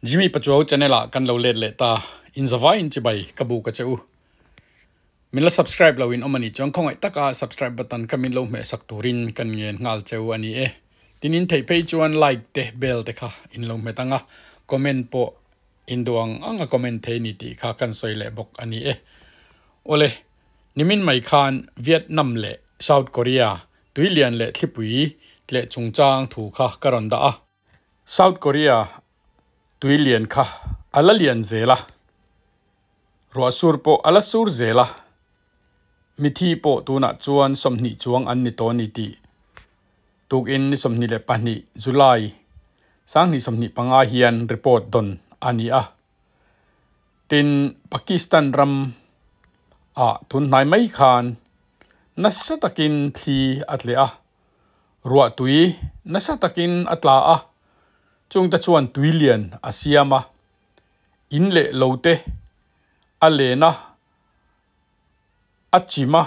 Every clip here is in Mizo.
Jimmy Pachuau channel ah kan lo let leh ta in zavai in chibai ka bu ka che u. Min la subscribe lo in awm ani chuan khawngaih taka subscribe button kha min lo hmeh sak turin kan ngen nghal cheu a ni e. Tin in theih phei chuan like te bell te kha in lo hmet ang a, comment pawh in duh ang ang a comment thei ni tih kha kan sawi leh bawk a ni e. Awle, nimin mai khan Vietnam leh South Korea tuilian leh thlipui tleh chungchang thu kha ka rawn dah a. South Korea tuilian kha a la lian zel a, ruah sur pawh a la sur zel a, mithi pawh tunah chuan 20 chuang an ni tawh a ni tih tukin ni 22 July 2025 hian report dawn a ni a. Tin, Pakistan ram ah tun hnai mai khan nasa takin thli a tleh a, ruah tui nasa takin a tla a, chungte chuan tui lian a siam a, in leh lo te a len a, a chim a,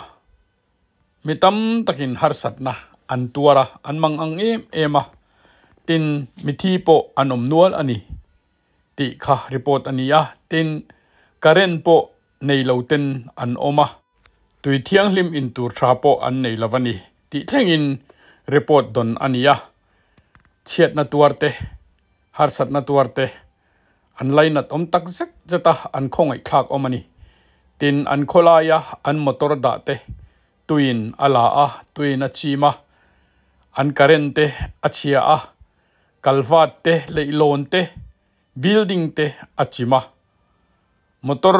mi tam takin harsatna an tuar a, an mang ang em em a, tin mithi pawh an awm nual a ni tih kha report a ni a, tin current pawh nei lo ten an awm a, tui thianghlim in tur tha pawh an nei lo a ni tih thlengin report dawn a ni a, chhiatna tuar te, harsatna tuar te an lainat awm tak zet zet a, an khawngaih thlak awm a ni. Tin, an khawlaia an motor dah te tuiin a la a, tuiin a chim a, an current te a chhia a, kalvat te, leihlawn te, building te a chim a, motor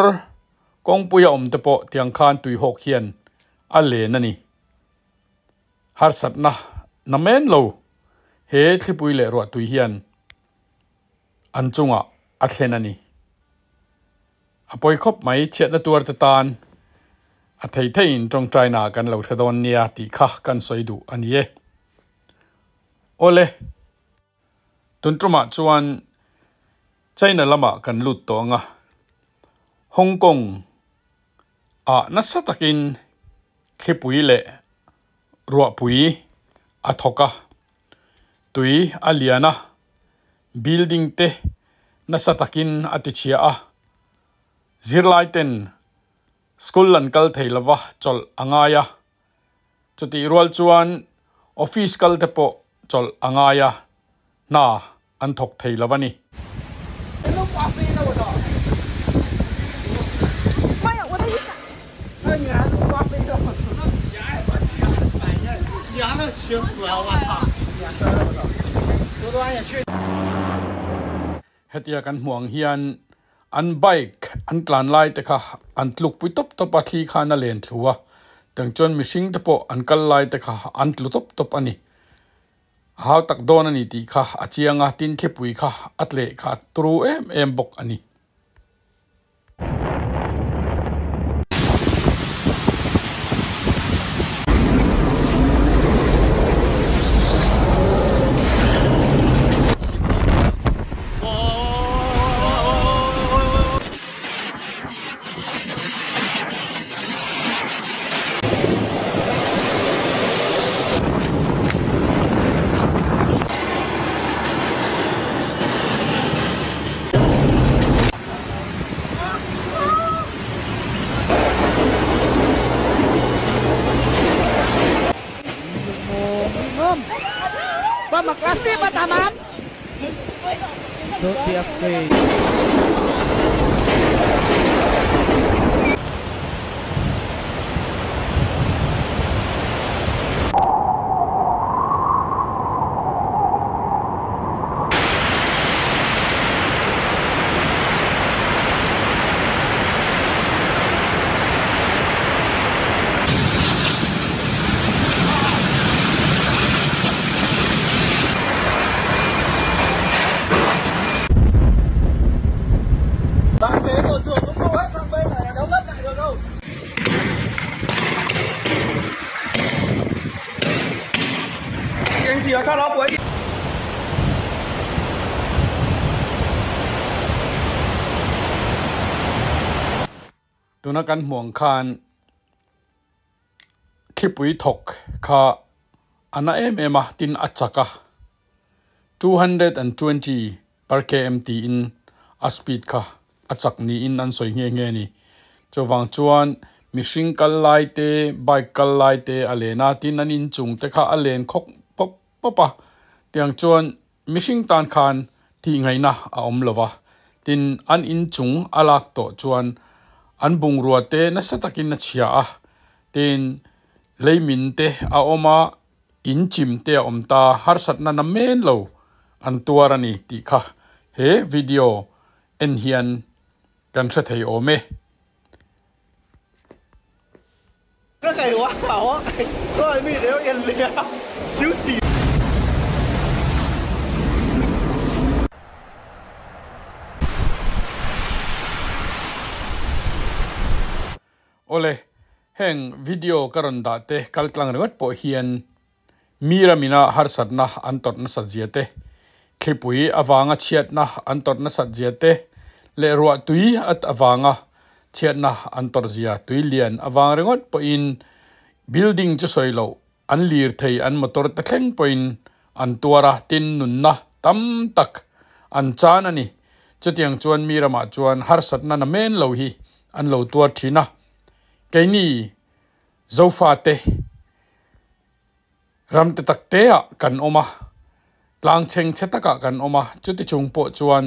kawngpuia awm te pawh tiang khan tuihawk hian a len a ni. Harsatna namen lo he thlipui leh ruahtui hian an chungah a thlen a ni. A pawi khawp mai chhiatna tuar te tan a thei theiin tawngtaina kan lo hre dawn nia tih kha kan sawi duh a ni e. Awle, tun tumah chuan China lamah kan lut tawh ang a, Hong Kong ah nasa takin thlipui leh ruahpui a thawk a, tui a lian a, building te nasa takin a ti chhia a, zirlai ten school an kal thei lova chawlh a ngai a, chutih rual chuan office kal te pawh chawlh a ngai a, hna an thawk thei lo a ni. Hetia kan hmuh ang hian an bike an tlan lai te kha an tluk pui tawp tawp a, thli khan a len thlu a, tiang chuan mihring te pawh an kal lai te kha an tlu tawp tawp a ni. A hau tak dawn a ni tih kha a chiang a, tin thlipui kha a tleh kha a turu em em bawk a ni. Don't be afraid. Tuna kan hmuh ang khan thlipui thawk kha a na em em a tin a chak a 220 per km tiin a speed kha a chak niin an sawi nghe nghe a ni. Chuvang chuan mihring kal lai te bike kal lai te a len a tin an inchung te kha a len khawk pawp pawp a tiang chuan mihring tan khan tih ngaihna a awm lo va tin an inchung a lak tawh chuan an bungrua te nasa takin a chhia a tin leimin te a awm a in chim te a awm ta harsatna na men lo an tuar a ni tih kha he video en hian kan hre thei awm e. Awle, heng video ka rawn dah te kal tlang ringawt pawh hian mi ramina harsatna an tawrh nasat zia te, thlipui avanga chhiatna an tawrh nasat zia te leh ruah tui at avanga chhiatna an tawrh zia tui lian avang ringawt pawhin building chu sawi loh an lir thei an motor te thleng pawhin an tuar a, tin nunna tam tak an chan a ni. Chutiang chuan mi ramah chuan harsatna na men lo hi an lo tuar thin a, keini Zofate ram te tak te ah kan awm a, tlang chheng chhe takah kan awm a, chuti chung pawh chuan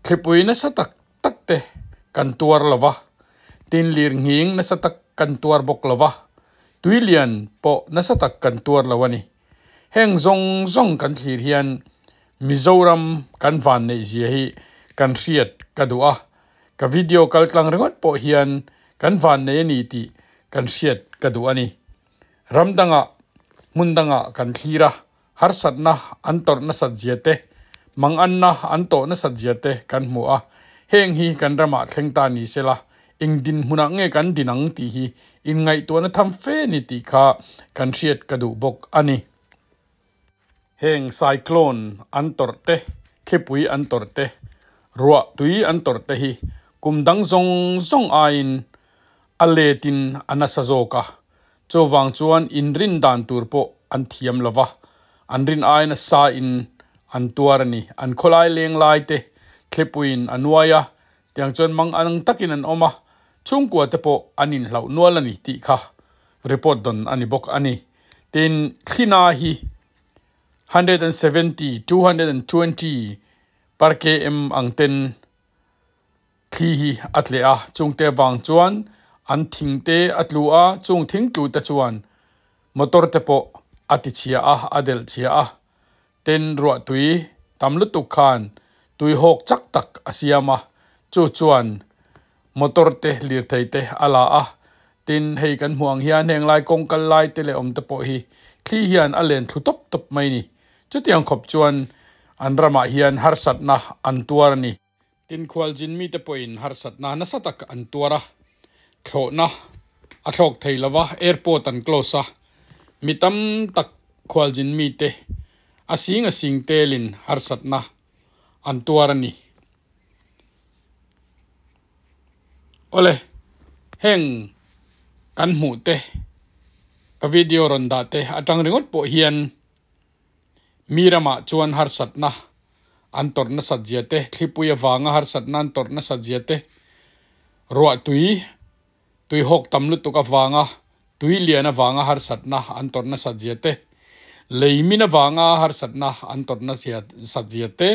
thlipui nasa tak tak te kan tuar lo va, tin lir nghing nasa tak kan tuar bawk lo va, tui lian pawh nasa tak kan tuar lo a ni. Heng zawng zawng kan thlir hian Mizoram kan van neih zia hi kan hriat ka duh a, ka video kal tlang ringawt pawh hian kan van nei a ni tih kan hriat ka duh a ni. Ram dangah, hmun dangah kan thlir a, harsatna an tawrh nasat zia te, manganna an tawh nasat zia te kan hmu a, heng hi kan ramah thleng ta ni sela, eng dinhmunah nge kan din ang tih hi inngaihtuahna tham fe ni tih kha kan hriat ka duh bawk a ni. Heng cyclone an tawrh te, thlipui an tawrh te, ruah tui an tawrh te hi kum dang zawng zawng aiin a letin a nasa zawk a, chuvang chuan inrin dan tur pawh an thiam lo va, an rin ai nasa in an tuar a ni. An khawlai leng lai te thlipuiin a nuai a, tiang chuan mang ang takin an awm a, chhungkua te pawh an inhlauh nual a ni tih kha report dawn a ni bawk a ni. Tin, thlina hi 170, 220 per km ang ten thli hi a tleh a, chungte vang chuan an thing te a tlu a, chung thing tlu te chuan motor te pawh a ti chhia a, a delh chhia a, tin ruah tui tam lutuk khan tui hawk chak tak a siam a, chu chuan motor te lirthei te a la a, tin hei kan hmuh ang hian heng lai kawng kal lai te leh awm te pawh hi thli hian a len thlu tawp tawp mai a ni. Chutiang khawp chuan an ramah hian harsatna an tuar a ni. Tin khualjin mite pawhin harsatna nasa tak an tuar a, thlawhna a thlawk thei lo va, airport an close a, mi tam tak khualjin mite a sing a sing telin harsatna an tuar a ni. Awle, heng kan hmuh te, ka video rawn dah te atang ringawt pawh hian Mi ramah chuan harsatna an tawrh nasat zia te, thlipui avanga harsatna an tawrh nasat zia te, ruah tui, tui hawk tam lutuk avanga, tui lian avanga harsatna an tawrh nasat zia te, lei min avanga harsatna an tawrh nasat zia te,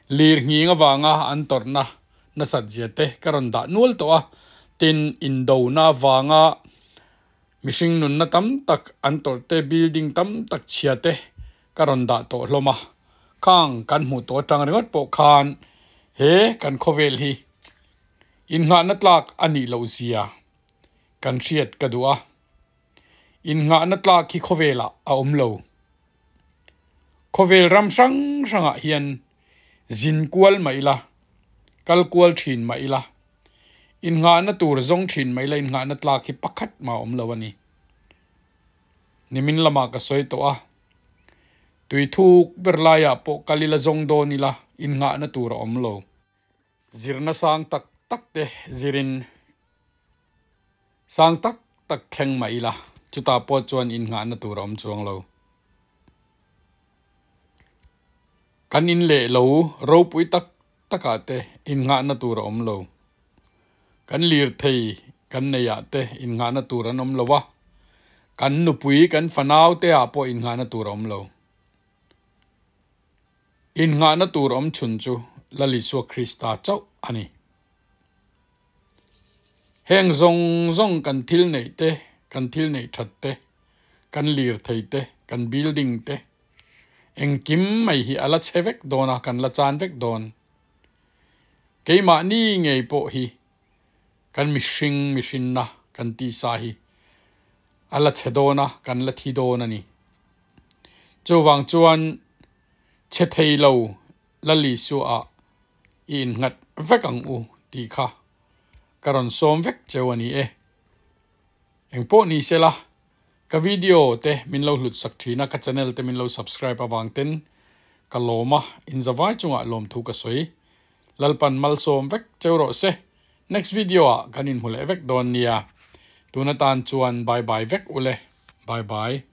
lir nghing avanga an tawrhna nasat zia te ka rawn dah nual tawh a. Tin, indona avanga Mihring nunna tam tak an tawrh te, building tam tak chhia te ka rawn dah tawh hlawm a. Khang kan hmuh tawh atang ringawt pawh khan he kan khawvel hi innghahna tlak a nih loh zia kan hriat ka duh a. Innghahna tlak hi khawvelah a awm lo. Khawvel ram hrang hrangah hian zin kual mah ila, kal kual thin mah ila, Innghahna tur zawng thin mai la innghahna tlak hi pakhat mah a awm lo a ni. Nimin lamah ka sawi tawh a, tui thuk ber laiah pawh kal ila zawng dawn ila innghahna tur a awm lo. Zirna sang tak tak te zirin sang tak tak thleng mah ila chutah pawh chuan innghahna tur a awm chuang lo. Kan in leh lo ropui tak. takah te innghahna tur a awm lo. Kan lirthei kan neihah te innghahna tur an awm lo a, kan nupui kan fanau te ah pawh innghahna tur a awm lo. Innghahna tur awm chhun chu Lal Isua Krista chauh a ni. Heng zawng zawng kan thil neih te, kan thil neih that te, kan lirthei te, kan building te, engkim mai hi a la chhe vek dawn a, kan la chan vek dawn. Keimahni ngei pawh hi kan mihring mihrinna kan tisa hi a la chhe dawn a, kan la thi dawn a ni. Chuvang chuan chhe thei lo Lal Isua i innghat vek ang u tih kha ka rawn sawm vek cheu a ni e. Engpawh ni sela, ka video te min lo hlut sak thin a, ka channel te min lo subscribe avang ten ka lawm a, inzavai chungah lawmthu ka sawi. Lalpan malsawm vek cheu rawh se. Next video ah kan inhmu leh vek dawn nia. Tun atan chuan bye bye vek ule. Bye bye.